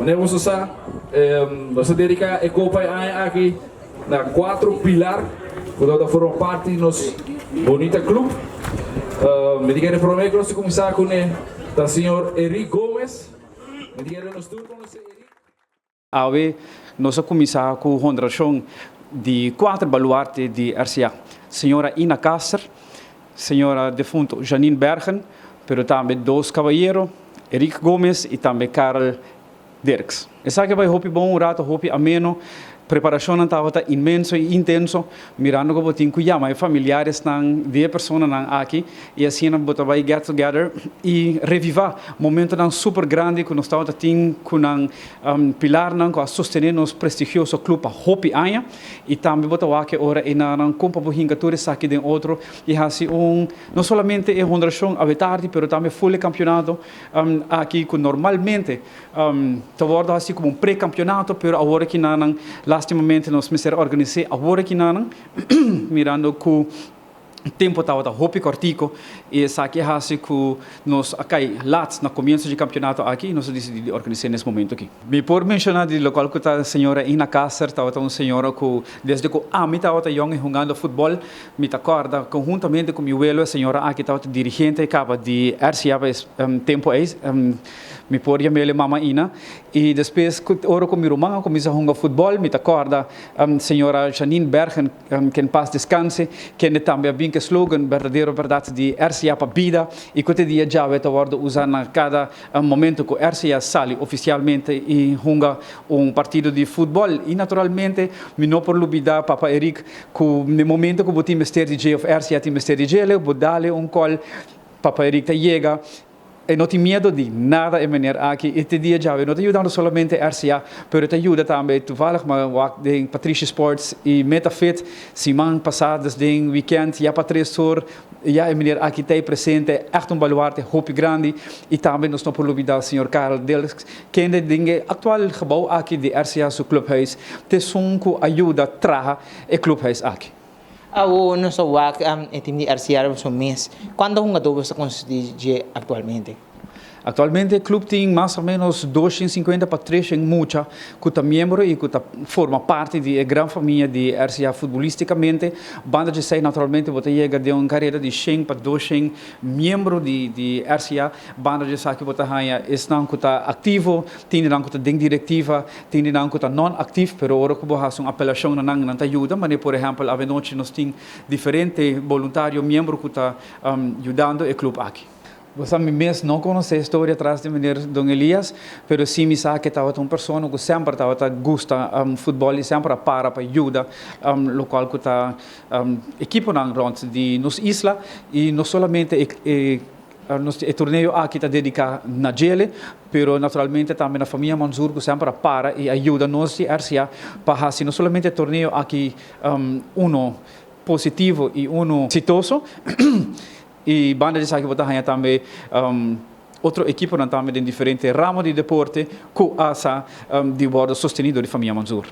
Manera boso sa, nos a dedica e copa e aña aki na cuatro pilar cu tabata forma parti di nos bonita club. Mi ta kere prome cu nos ta cuminsa cune ta señor Eric Gomez. Mi ta kere nos tur conoce Eric. Awe nos a kuminsá ku honrashon di kuater baluarte di RCA, señora Ina Caster, señora defunto Janine Bergen, pero tambe dos kabayero, Eric Gomez i tambe Karel Dirks. Esaki a bai hopi bon, un rato hopi ameno, preparashonnan tabata inmenso i intenso, mirando ku bo tin ku yama e familiaresnan di e personanan aki i asina bo ta bai get together i revivá momentonan super grandi ku nos tabata tin ku nan pilarnan ku a sostené nos prestigioso club pa hopi aña i tambe bo ta wak e ora enanan kon pa bo hinka tur esaki den otro i hasi un no solamente e hondrashon awe tardi pero tambe ful e kampionato aki ku normalmente ta wòrdu hasi komo un pre-kampionato pero awor akinanan lastimamente nos mester organis'é awor akinanan mirando ku Tempo tabata hopi kortico y esaki a haci cu nos a cay laat na comienzo dje campeonato aki y nos a dicidi di organise nes momento aki. Mi por menciona di locual cu ta señora Ina Caster tabata un señora cu desde cu ami tabata yong y hungando futbol mi ta corda conhuntamente cu mi welo e señora aki tabata dirigente caba di RCA pa es tempo ey mi por yamele mama Ina y despues cu ora cu mi ruman a cuminsa hunga futbol mi ta corda señora Janine Bergen Ken pas deskanse, kende tambe a bin ku e slogan Berdadero bèrdat di RCA pa bida i ku te dia djawe ta wòrdu usá na kada momento ku RCA sali ofisialmente i hunga un partido di futbòl. I naturalmente mi no por lubidá Papa Eric ku na e momento ku bo tin mester di dje òf RCA tin mester di djele bo dale un kòl, Papa Eric ta yega. E no tin miedo di nada e meneer aki y te dia djawe no ta yudando solamente RCA pero e ta yuda tambe toevallig ma wak den Patrishi Sports y Metafit siman pasa dus den weekend ya pa tres or ya e meneer aki ta ey presente echt un baluarte hopi grandi y tambe nos no por lubida señor Karel Dilks kende den e actual gebouw aki di RCA su clubhuis t'esun cu a yuda traha e clubhuis aki. Awo nos ta wak e team di RCA riba su mes. Cuanto hungador bo ta consisti dje actualmente? Actualmente e club tin mas o menos 250 pa 300 mucha cu ta miembro y cu ta forma parti di e gran famia di RCA futbolisticamente. Banda djesey naturalmente bo ta yega den un careda di 100 pa 200 miembro di RCA. Banda djesaki bo ta haya esnan cu ta activo, tin di nan cu ta den directiva, Tin di nan ku ta non aktif, pero ora ku bo hasi un apelashon na nan, nan ta yuda. Manera por ehèmpel avenochi nos tin diferente boluntario, miembro ku ta yudando e klup aki. Bo sa mi mes no konosé e storia tras di meneer Don Elias, pero si mi sa ku e tabata un persona ku semper tabata gusta futbòl i semper a para pa yuda lokual ku ta ekiponan rònt di nos isla i no solamente e Nos e torneo aki ta dedica na djele, pero naturalmente tambe na famia Manzoor cu semper a para y a yuda nos di RCA pa haci no solamente e torneo aki uno positivo y uno exitoso y banda di esaki bo ta haya tambe otro ekiponan tambe den diferente ramo di deporte cu a sa di wordo sosteni dor di famia Manzoor.